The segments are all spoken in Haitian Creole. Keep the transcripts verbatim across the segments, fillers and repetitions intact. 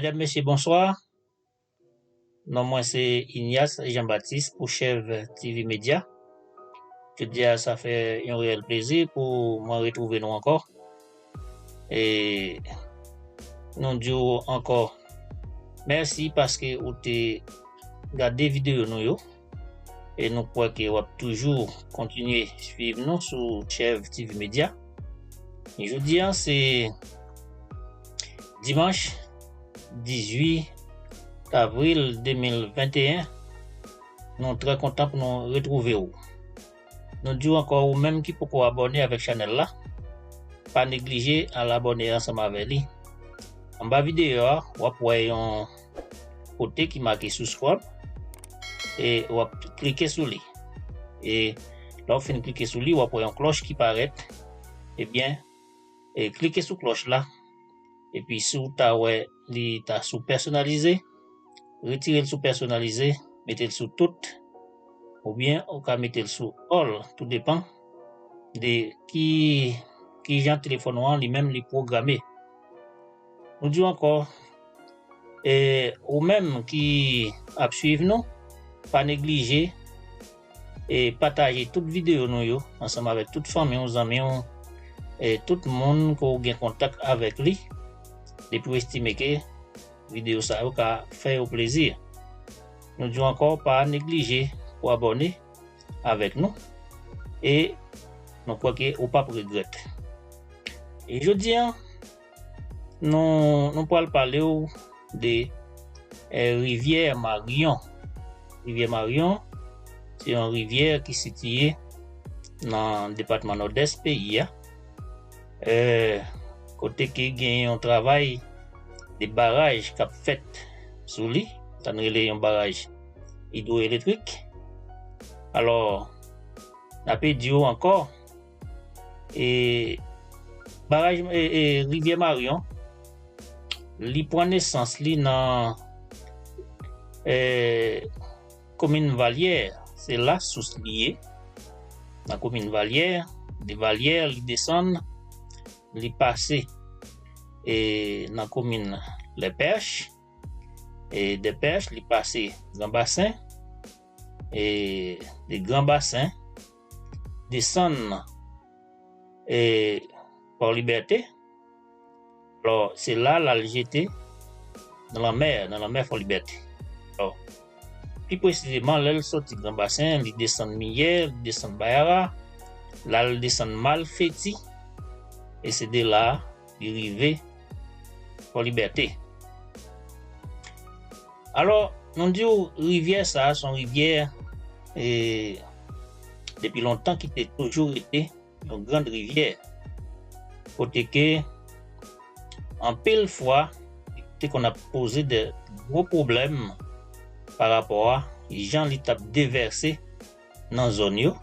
Medam, mesye, bonswa. Non mwen se Ignace Jean Baptiste pou Chèv T V Media. Jodi a, sa fè yon reyèl plezi pou mwen retwouve nou ankò. E nou di w ankò mèsi paske ou te gade videyo nou yo. E nou kwè ke w ap toujou kontinye swiv nou sou Chèv T V Media. Jodi a, se dimanch dizuit avril de mil venteyen. Nou trè kontan pou nou retwouve w. Nou di w ankò, ou menm ki poko abòne avèk chanèl la, pa neglije al abòne ansanm avè li. Anba videyo a, w ap wè yon kote ki make subscribe e w ap klike sou li. E lè w fin klike sou li, w ap wè yon klòch ki parèt. Ebyen, e klike sou klòch la. Epi si w ta wè li ta sou pèsonalize, retire l sou pèsonalize, mete l sou tout, oubyen ou ka mete l sou all, tou depan de ki, ki jan telefòn ou an li menm li pwograme. Nou di w ankò, e, ou menm ki ap swiv nou, pa neglije e pataje tout videyo nou yo ansanm avèk tout fanmi w, zanmi w, e tout moun ke w gen kontak avèk li, depi w estime ke videyo sa yo ka fè yo plezi. Nou di w ankò, pa neglije pou abòne avèk nou e nou kwè ke ou p ap regrèt. E jodi a, nou, nou pral pale w de, eh, rivyè Maryon. Rivyè Maryon, se yon rivyè ki sitiye nan depatman Nòdès peyi a. Eh, kote ke gen yon travay de baraj k ap fèt sou li, sa n rele yon baraj idwoelektrik. Alò, n ape di w ankò, e, baraj, e, e, rivyè Maryon, li pran nesans li nan, e, komin Valyè. Se la sous li ye, nan komin Valyè. De Valyè, li desann, li pase, e, nan komin Lèpèch. E, Dèpèch, li pase Gran Basen. E, de Gran Basen, desann, e, Fò Libète. Alò, se la l al jete nan lanmè, nan lanmè Fò Libète. Alò, pi presizeman, lè l sòti Gran Basen, li desann Miyè, li desann Bayara, l al desann Malfeti, e se de la li rive Fò Libète. Alò, nou di w, rivyè sa a, se yon rivyè, e, depi lontan ki te toujou rete yon grann rivyè, kote ke anpil fwa, te konn ap poze de gwo pwoblèm pa rapò a jan li t ap devèse nan zòn yo,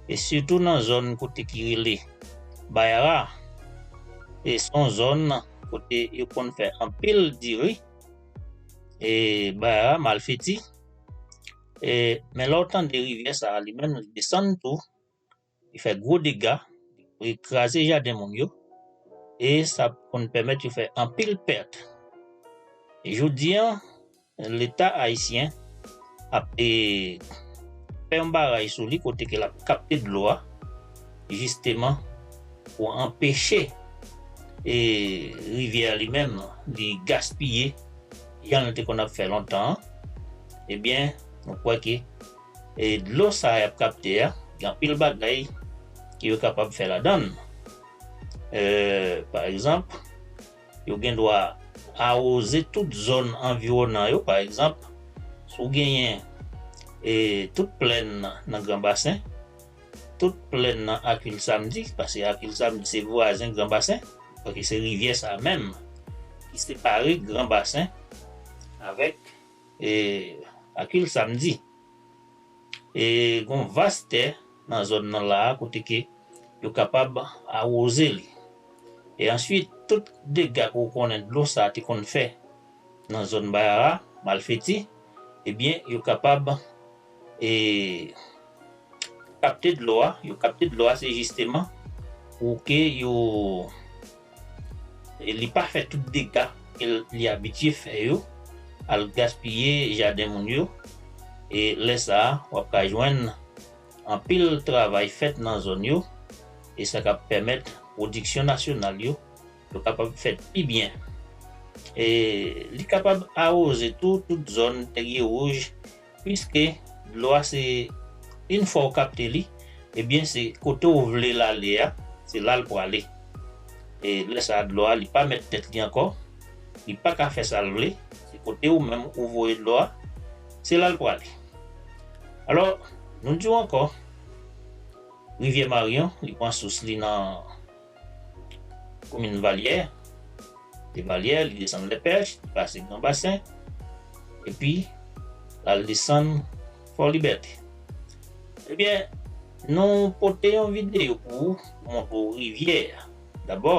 e sitou nan zòn kote ki rele Bayara. E se yon zòn kote yo konn fè anpil diri, e Bayara, Malfeti. E, men lè w tande rivyè sa a, li menm, li desann tou, li fè gwo dega, li kraze jaden moun yo, e sa konn pèmèt yo fè anpil pèt. E jodi a, Leta ayisyen ap, e, fè yon baraj sou li kote ke l ap kapte dlo a, jisteman pou anpeche, e, rivyè a li menm li gaspiye jan l te konn ap fè lontan an. Ebyen, nou kwè ke, e, dlo sa y ap kapte a, gen anpil bagay ke yo kapab fè ladan l. E, pa egzanp, yo gen dwa awoze tout zòn anviwonan yo. Pa egzanp, si w genyen, e, tout plèn nan Gran Basen, tout plèn nan Akil Samdi, paske Akil Samdi se vwazen Gran Basen, paske se rivyè sa menm ki separe Gran Basen avèk, e, Akil Samdi. E gen yon vas tè nan zòn nan la a kote ke yo kapab awoze li. E answit, tout dega ke w konnen dlo sa a te konn fè nan zòn Bayara, Malfeti, ebyen, yo kapab, e, kapte dlo a. Yo kapte dlo a, se jisteman pou ke yo, e, li pa fè tout dega ke l, li abitye fè yo, al gaspiye jaden moun yo, e lè sa a, w ap ka jwenn anpil travay fèt nan zòn yo, e sa k ap pèmèt pwodiksyon nasyonal yo, yo kapab fèt pi byen. E li kapab awoze tou tout zòn Tèryewouj, piske dlo a se, yon fwa w kapte li, ebyen se kote w vle l ale a, se la l prale. E lè sa a dlo a, li pa mèt tèt li ankò, li pa ka fè sa l vle, se kote ou menm ou voye dlo a, se la l prale. Alò, nou di w ankò, rivyè Maryon, li pran sous li nan komin Valyè, de Valyè, li desann Lèpèch, li pase Gran Basen, epi l al desann Fò Libète. Ebyen, nou pote yon videyo pou ou, pou montre w rivyè a. Dabò,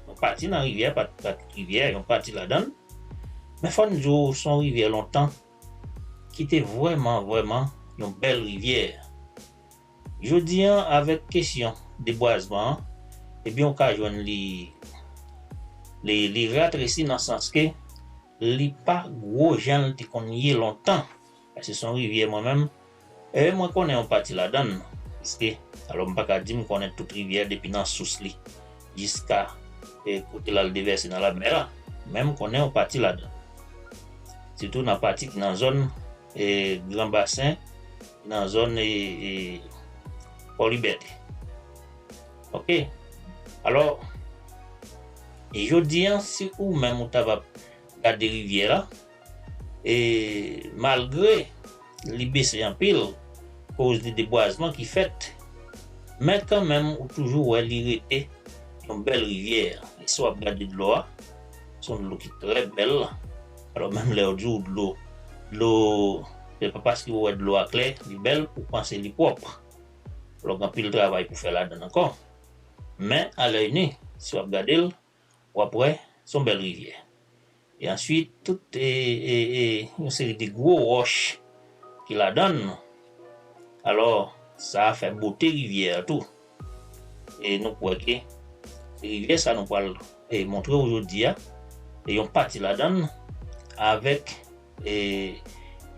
yon pati nan rivyè a, pa, pa tout rivyè a, yon pati ladan l. Men fò n di w, se yon rivyè lontan ki te vrèman, vrèman yon bèl rivyè. Jodi a, avèk kesyon debwazman an, ebyen, ou ka jwenn li, li, li ratresi nan sans ke li pa gwo jan l te konn ye lontan. Paske se yon rivyè, mwen menm, e mwen konnen yon pati ladan l, paske, alò, m pa ka di m konnen tout rivyè depi nan sous li jiska, e, kote l al devèse nan lamè la. Men m konnen yon pati ladan l. Sitou nan pati ki nan zòn, e, Gran Basen, ki nan zòn, e, e, Fò Libète. Oke? Alò, e jodi a, si ou menm ou ta va gade rivyè la, e malgre li bese anpil, koz de debwazman ki fèt, men kanmenm ou toujou wè li rete yon bèl rivyè. E si w ap gade dlo a, se yon dlo ki trè bèl. Alò, menm lè yo di w dlo, dlo, se pa paske ou wè dlo a klè, li bèl, ou panse li pwòp. Alò, gen anpil travay pou fè ladan l ankò. Men, alèyini, si w ap gade l, w ap wè, se yon bèl rivyè. E answit, tout, e, e, e, yon seri de gwo wòch ki ladan l. Alò, sa a fè bote rivyè a tou. E nou kwè ke rivyè sa nou pral, e, montre w jodi a, e yon pati ladan l avèk, e,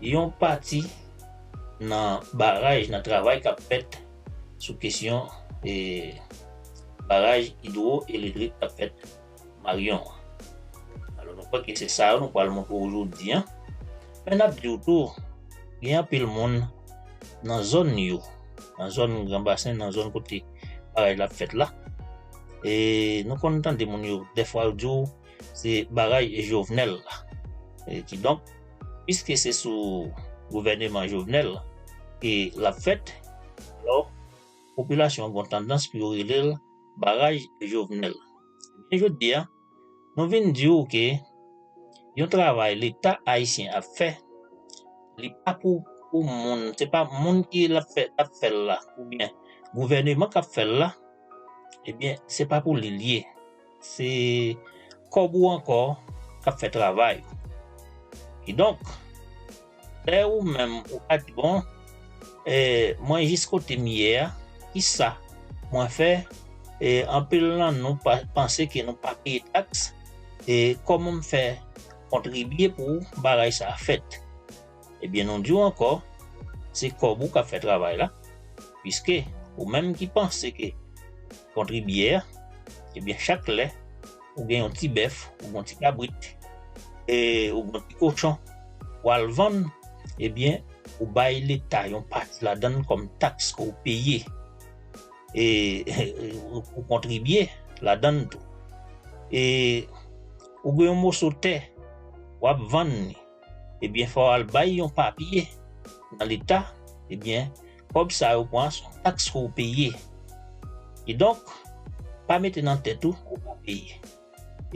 yon pati nan baraj, nan travay k ap fèt sou kesyon, e, baraj idwoelektrik k ap fèt Maryon an. Alò, nou kwè ke se sa yo nou pral montre w jodi a. Men n ap di w tou, gen anpil moun nan zòn yo, nan zòn Gran Basen, nan zòn kote baraj la ap fèt la. E nou konn tande moun yo, dèfwa yo di w, se baraj Jovenel la. E kidonk, piske se sou gouvèneman Jovenel ke l ap fèt, alò, popilasyon an gen yon tandans pou yo rele l baraj Jovenel. Men jodi a, nou vin di w ke yon travay Leta ayisyen ap fè, li pa pou, pou moun, se pa moun ki l ap fè, ap fè l la, oubyen gouvèneman k ap fè l la, ebyen, se pa pou li l ye. Se kòb ou ankò k ap fè travay ou. Kidonk, lè ou menm ou ka di, bon, e, mwen jis kote m ye a, kisa mwen fè? E, anpil nan nou pa, panse ke nou pa peye taks. E kòman m fè kontribye pou baraj sa a fèt? Ebyen, nou di w ankò, se kòb ou k ap fè travay la, piske ou menm ki panse ke kontribye a, ebyen, chak lè ou gen yon ti bèf, ou gen yon ti kabrit, e ou gen yon ti kochon, ou al vann, ebyen, ou bay Leta yon pati ladan l kòm taks ke w peye. E ou kontribye ladan l tou. E ou gen yon moso tè, w ap vann li. Ebyen, fò w al bay yon papye nan Leta, ebyen, kòb sa yo pran, se yon taks ke w peye. Kidonk, pa mete nan tèt ou, ou pa peye.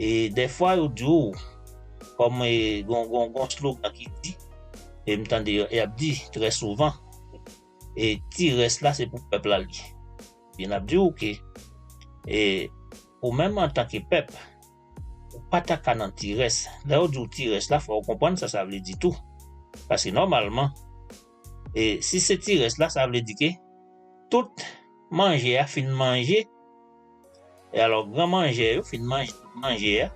E dèfwa, yo di w, kòm, e, gon, gon, gon slogan ki di, e m tande y ap di trè souvan, e ti rès la, se pou pèp la l ye. Ebyen, n ap di w ke, e, ou menm antanke pèp, ou pa ta ka nan ti rès. Lè yo di w ti rès la, fò w konprann sa sa vle di tou. Paske nòmalman, e si se ti rès la, sa vle di ke tout manje a fin manje. E alò, gran manjè yo fin manje tout manje a.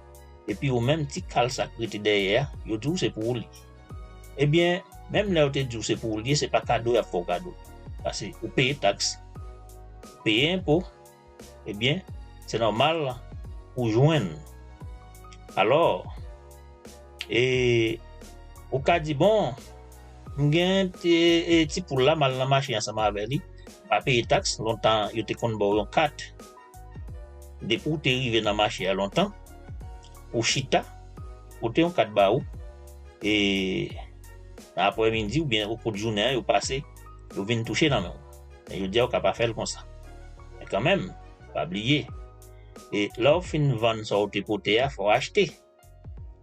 epi ou menm ti kal sa k rete dèyè a, yo di w se pou ou li. Ebyen, menm lè yo te di w se pou ou li, se pa kado y ap fè w kado. Paske ou peye taks, ou peye enpo, ebyen, se nòmal pou w jwenn. Alò, e, ou ka di, bon, m gen ti, e, ti poul la, m al nan mache ansanm avè li, m pa peye taks, lontan yo te konn ba w yon kat. Depi w te rive nan mache a lontan, ou chita, pote yon kat ba ou, e nan aprèmidi oubyen o kou de jounen an, yo pase, yo vin touche nan men w. Men yo di a w ka pa fè l konsa. Men kanmenm, pa bliye, e lè w fin vann sa w te pote a, fò w achte.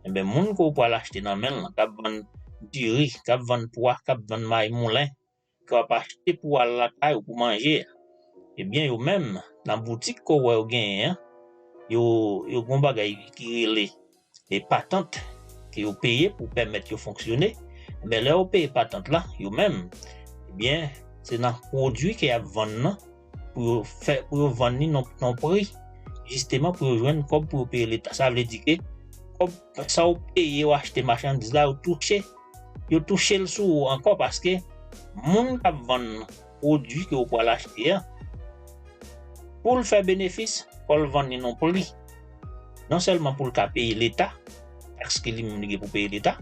Enben, moun ke w pral achte nan men l lan, k ap vann diri, k ap vann pwa, k ap vann mayi moulen, ke w ap achte pou w al lakay ou pou manje a, ebyen, yo menm, nan boutik ke w wè yo genyen an, yo, yo gen yon bagay ki rele e patant ke yo peye pou pèmèt yo fonksyone. Enben, lè yo peye patant la, yo menm, ebyen, se nan pwodui ke y ap vann nan pou yo fè, pou yo vann li nan, nan pri, jisteman pou yo jwenn kòb pou yo peye Leta. Sa vle di ke kòb sa w peye w achte machandiz la, yo touche, yo touche l sou ou ankò, paske moun k ap vann pwodui ke w pral achte a, pou l fè benefis, fò l vann li nan pri. Non sèlman pou l ka peye Leta, taks ke li menm li gen pou peye Leta,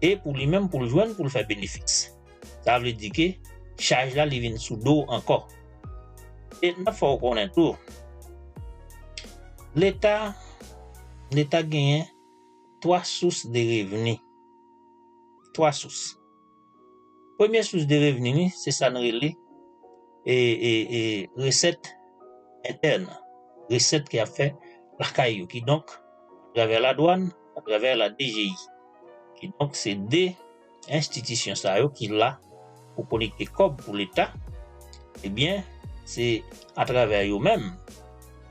e pou li menm pou l jwenn pou l fè benefis. Sa vle di ke chaj la li vin sou do w ankò. E n ap fè w konnen tou, Leta, Leta genyen twa sous de revni. Twa sous. Premye sous de revni li, se sa n rele e, e, e, resèt entèn, resèt ke y ap fè lakay yo, kidonk, atravè ladwàn, atravè la D G I. Kidonk, se de enstitisyon sa yo ki la pou kolekte kòb pou Leta, ebyen, se atravè yo menm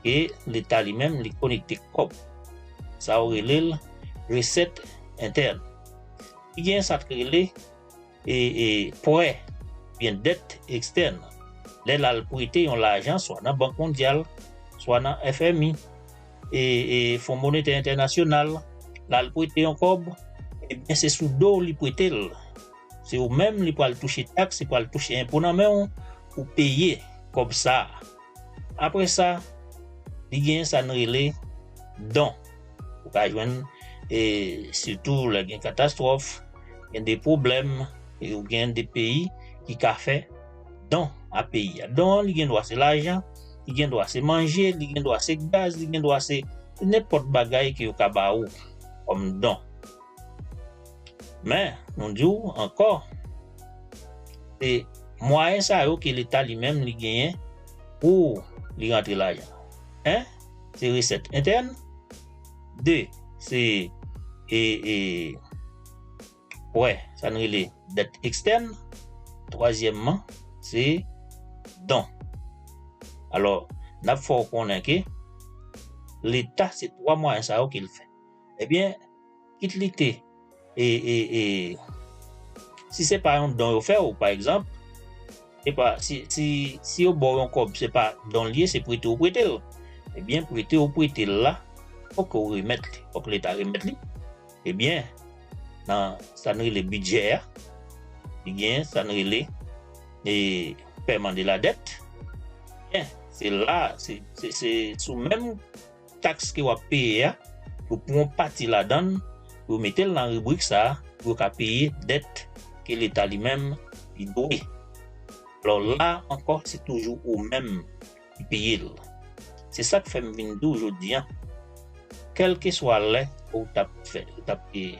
ke Leta li menm li kolekte kòb. Sa yo rele l resèt entèn. Li gen sa k rele e, e, prè, oubyen dèt ekstèn. Lè l al prete yon lajan, swa nan Bank Mondyal, swa nan F M I, e, e Fon Monetè Entènasyonal, l al prete yon kòb, ebyen, se sou do w li prete l. Se ou menm li pral touche taks, li pral touche enpo nan men w pou peye kòb sa a. Apre sa, li gen sa n rele don. Ou ka jwenn, e, sitou lè gen katastwòf, gen de pwoblèm, e ou gen de peyi ki ka fè don a peyi a. Don an, li gen dwa se lajan, li gen dwa se manje, li gen dwa se gaz, li gen dwa se nenpòt bagay ke yo ka ba ou kòm don. Men, nou di w ankò, se mwayen sa yo ke Leta li menm li genyen pou li rantre lajan. En, se resèt entèn. De, se, e, e, prè, sa n rele dèt ekstèn. Twazyèmman, se don. Alò, n ap fè w konnen ke Leta, se twa mwayen sa yo ke l fè. Ebyen, kit li te, e, e, e, si se pa yon don yo fè w, pa egzanp, se pa, si, si, si yo ba w yon kòb, se pa don l ye, se prete w prete l. Ebyen, prete w prete l la, fòk ou remèt li, fòk Leta remèt li. Ebyen, nan sa n rele bidjè a, li gen sa n rele, e, pèman de la dèt. Ebyen, se la, se, se, se sou menm taks ke w ap peye a, yo pran yon pati ladan l, yo mete l nan ribrik sa a, pou yo ka peye dèt ke Leta li menm li dwe. Alò, la ankò, se toujou ou menm ki peye l. Se sa k fè m vin di w jodi a, kèlkeswa lè ou t ap fè, ou t ap, e,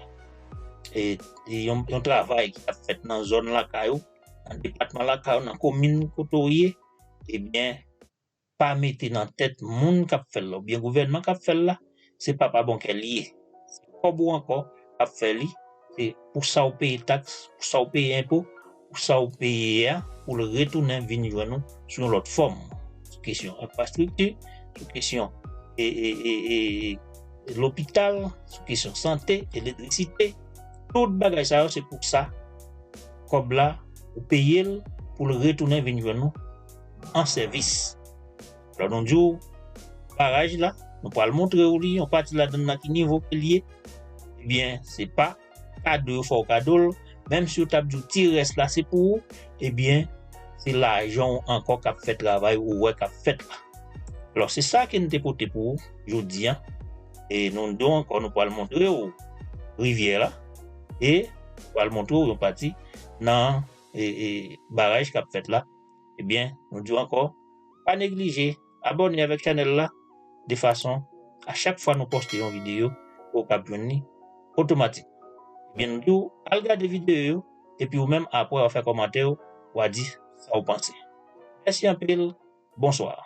e, e yon, yon travay ki t ap fèt nan zòn lakay ou, nan depatman lakay ou, nan komin kote w ye, ebyen, pa mete nan tèt moun k ap fè l la, oubyen gouvènman k ap fè l la, se pa pa bon kè l ye. Se kòb ou ankò k ap fè li, se pou sa w peye taks, pou sa w peye enpo, pou sa w peye a, pou l retounen vin jwenn ou sou yon lòt fòm. Sou kesyon enfrastrikti, sou kesyon, e, e, e, e, lopital, sou kesyon sante, elektrisite, tout bagay sa yo, se pou sa kòb la, ou peye l pou l retounen vin jwenn ou an sèvis. Alò, nou di w, baraj la, Nou pral montre w li, yon pati ladan l nan ki nivo ke l ye. Ebyen, se pa kado yo fè w kado l, menm si yo t ap di w ti rès la se pou ou, ebyen, se lajan w ankò k ap fè travay ou wè k ap fèt la. Alò, se sa ke n te pote pou ou jodi a. E nou di w ankò, nou pral montre w rivyè la. E nou pral montre w yon pati nan, e, e, baraj k ap fèt la. Ebyen, nou di w ankò, pa neglije abòne avèk chanèl la, de fason, a chak fwa nou poste yon videyo, ou kab jwenn li otomatik. Ebyen, nou di w, al gade videyo yo, epi ou menm, apre, w a fè kòmantè w, w a di sa w panse. Mèsi anpil, bonswa.